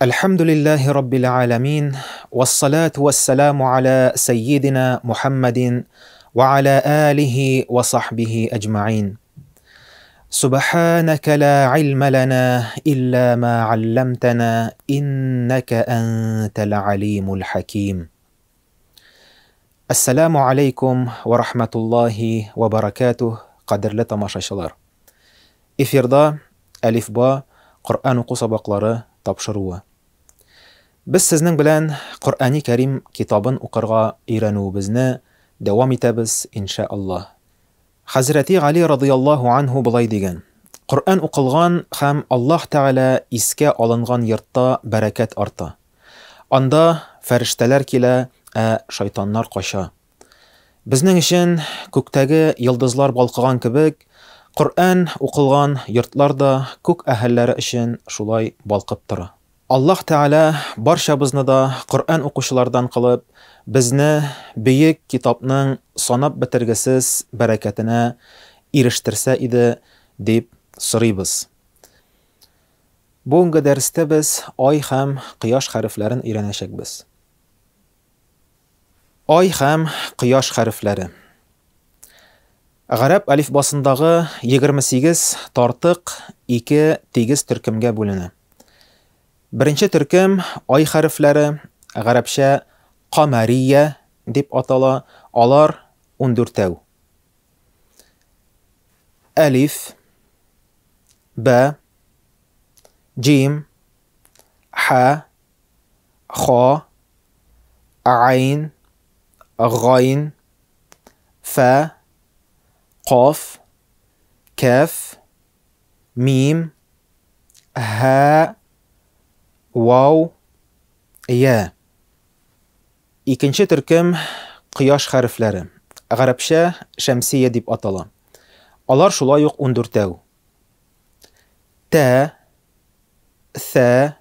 Әлхәмдүлилләһи раббил галәмин, вассалату вассаламу аля сәййидина Мухаммадин ва аля алихи ва сахбихи әҗмәин. Субханaka ла илма лана илля ма алламтана иннака антал алимул хаким. Ассаламу алейкум ва рахматуллахи ва баракатух, кадерле тамашачылар. Эфирда Әлифба Коръән уку сабаклары тапшыруы. Без сезнең белән Коръәни Кәрим китабын укырга өйрәнүебезне дәвам итәбез, иншә Аллаһ. Хәзрәти Гали радыяллаһу анһу болай дигән: Коръән укылган һәм Аллаһ Тәгалә искә алынган йортта бәрәкәт арта. Анда фәрештәләр килә, ә шайтаннар кача. Безнең өчен күктәге йолдызлар балкыган кебек, Коръән укылган йортлар да күк әһелләре өчен шулай балкып тора. Аллаһ Тәгалә барчабызны да Коръән укучылардан кылып, безне бөек китапның санап бетергесез бәрәкәтенә ирештерсә иде, дип сорыйбыз. Бүгенге дәрестә без ай һәм кояш хәрефләрен өйрәнәчәкбез. Ай һәм кояш хәрефләре. Гарәп әлифбасындагы 28 тартык ике тигез төркемгә бүленә. Беренче төркем ай хәрефләре, гарәпчә камәрия дип атала, алар ундүртәү. Әлиф, бә, җим, хә, ха, айн, гайн, фә, каф, кәф, мим, һә, вау, я. Икенче төркем кояш хәрефләре. Гарәпчә шәмсия дип атала. Алар шулай ук ундүртәү. Тә, Ҫә,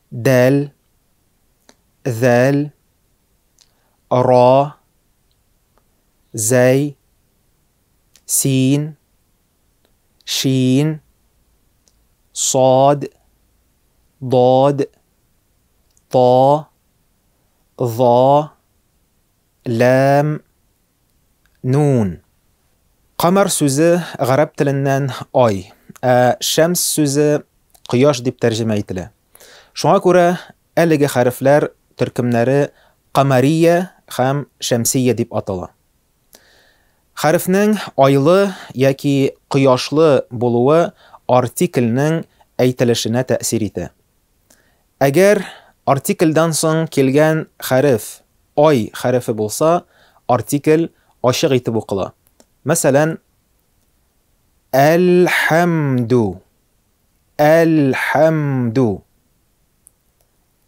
дәл, зәл, ра, зәй, син, шин, сад, дад, та, за, ләм, Нун. Камәр сүзе гарәп теленнән ай, ә шәмс сүзе кояш дип тәрҗемә ителә. Шуңа күрә әлеге хәрефләр төркемнәре камәрия һәм шәмсия дип атала. Хәрефнең айлы яки кояшлы булуы артикльнең әйтелешенә тәэсир итә. Әгәр артикльдән соң килгән хәреф ай хәрефе булса, артикль ачык итеп укыла. Мәсәлән, Әл-хәмду, әл-хәмду,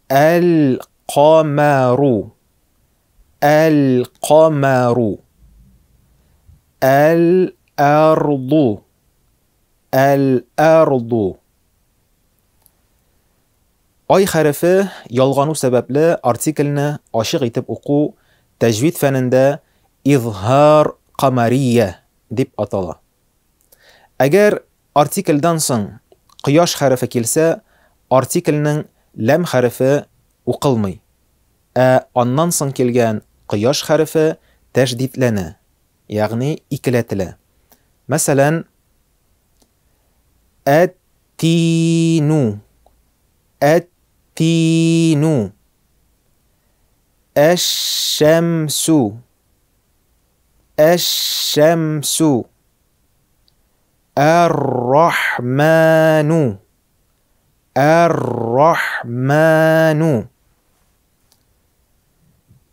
әл-камәру, әл-камәру, әл-әрду, әл-әрду. Ай хәрефе ялгану сәбәпле артикльне ачык итеп уку тәҗвид фәнендә изһар камәрия дип атала. Әгәр артикльдән соң кояш хәрефе килсә, артикльнең ләм хәрефе укылмый, ә аннан соң килгән кояш хәрефе тәшдидләнә, ягъни икеләтелә. Мәсәлән, Әт-тину. Әт-тину. Әш-шәмсу. Әш-шәмсу. Әр-рахману. Әр-рахману.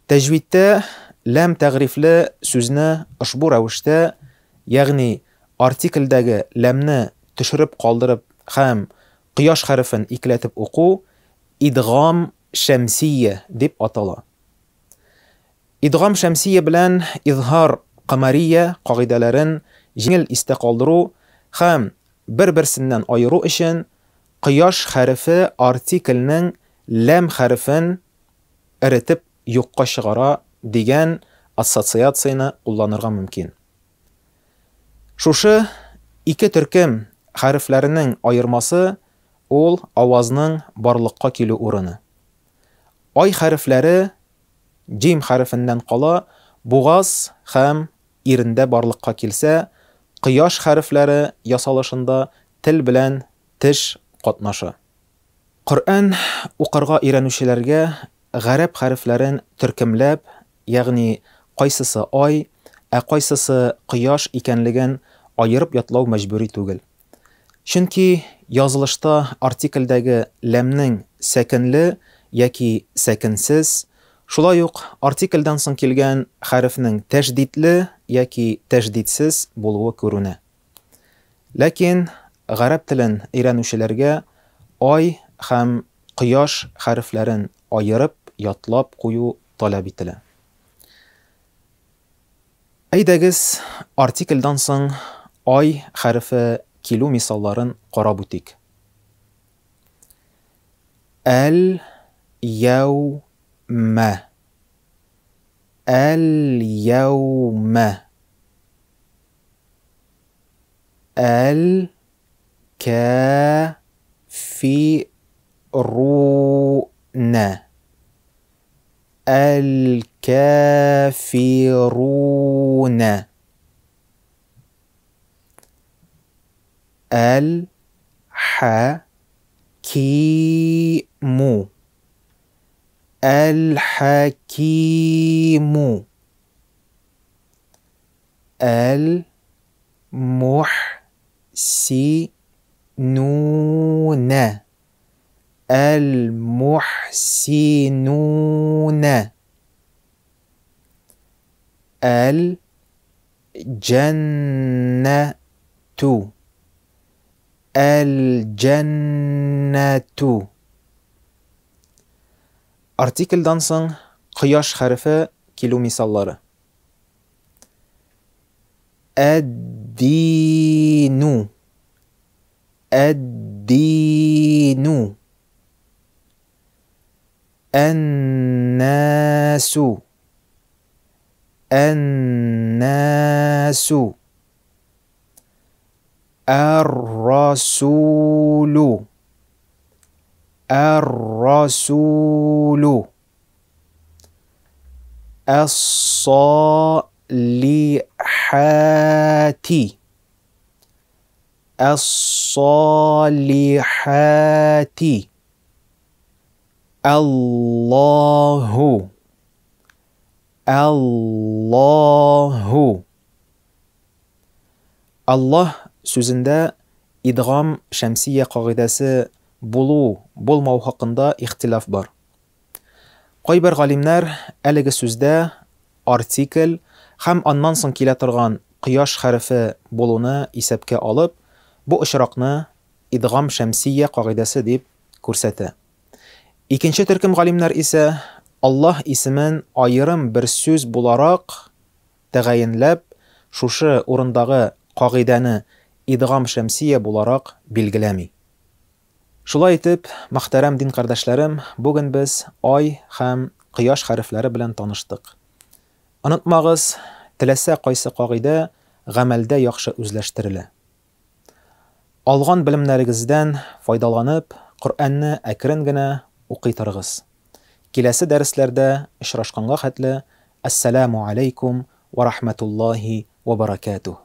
Тәҗвидтә ләм тәгърифле сүзне ошбу рәвештә, ягъни артикльдәге ләмне төшереп калдырып һәм кояш хәрефен икеләтеп уку идгам шәмсия дип атала. Идгам шәмсия белән изһар камәрия кагыйдәләрен җиңел истә калдыру һәм бер-берсеннән аеру өчен кояш хәрефе артикльнең ләм хәрефен эретеп юкка чыгара дигән ассоциацияне кулланырга мөмкин. Шушы ике төркем хәрефләренең аермасы Ул авазның барлыкка килү урыны. Ай хәрефләре җим хәрефеннән кала бугаз һәм ирендә барлыкка килсә, кояш хәрефләре ясалышында тел белән теш катнаша. Коръән укырга өйрәнүчеләргә гарәп хәрефләрен төркемләп, ягъни кайсысы ай, ә кайсысы кояш икәнлеген аерып ятлау мәҗбүри түгел. Чөнки язылышта артикльдәге ләмнең сәкенле яки сәкенсез, шулай ук артикльдән соң килгән хәрефнең тәшдидле яки тәшдидсез булуы күрүнә. Ләкин гарәп телен өйрәнүчеләргә ай һәм кояш хәрефләрен аерып ятлап кую таләп ителә. Әйдәгез, артикльдан соң ай хәрефе килү мисалларын карап үтик. Әл яү мә. Әл яү мә. Әл кә фи ру нә. Әл-кәфирунә. Әл-хә-ки-му. Әл-хәкиму. Әл-мухсинунә. Әл-мухсинунә. Әл-җәннәтү. Әл-җәннәтү. Артикльдан соң кояш хәрефе килү мисаллары. Әд-дину. Әд-дину. Ән-насу. Ән-насу. Әр-расулу. Әр-расулу. Әс-салихати. Әс-салихати. Аллаһу. Аллаһу. Аллаһ сүзендә идгам шәмсия кагыйдәсе булу, булмау хакында ихтилаф бар. Кайбер галимнәр әлеге сүздә артикль һәм аннан соң килә торган кояш хәрефе булуны исәпкә алып, бу очракны идгам шәмсия кагыйдәсе дип күрсәтә. Икенче төркем галимнәр исә Аллаһ исемен аерым бер сүз буларак тәгаенләп, шушы урындагы кагыйдәне идгам шәмсия буларак билгеләми. Шулай итеп, мөхтәрәм дин кардәшләрем, бүген без ай һәм кояш хәрефләре белән таныштык. Онытмагыз, теләсә кайсы кагыйдә гамәлдә яхшы үзләштерелә. Алган белемнәрегездән файдаланып, Коръәнне әкрен генә укый торыгыз. Киләсе дәресләрдә очрашканга хәтле, Әссәламү аләйкүм вә рахмәтуллаһи вә бәрәкәтүһ.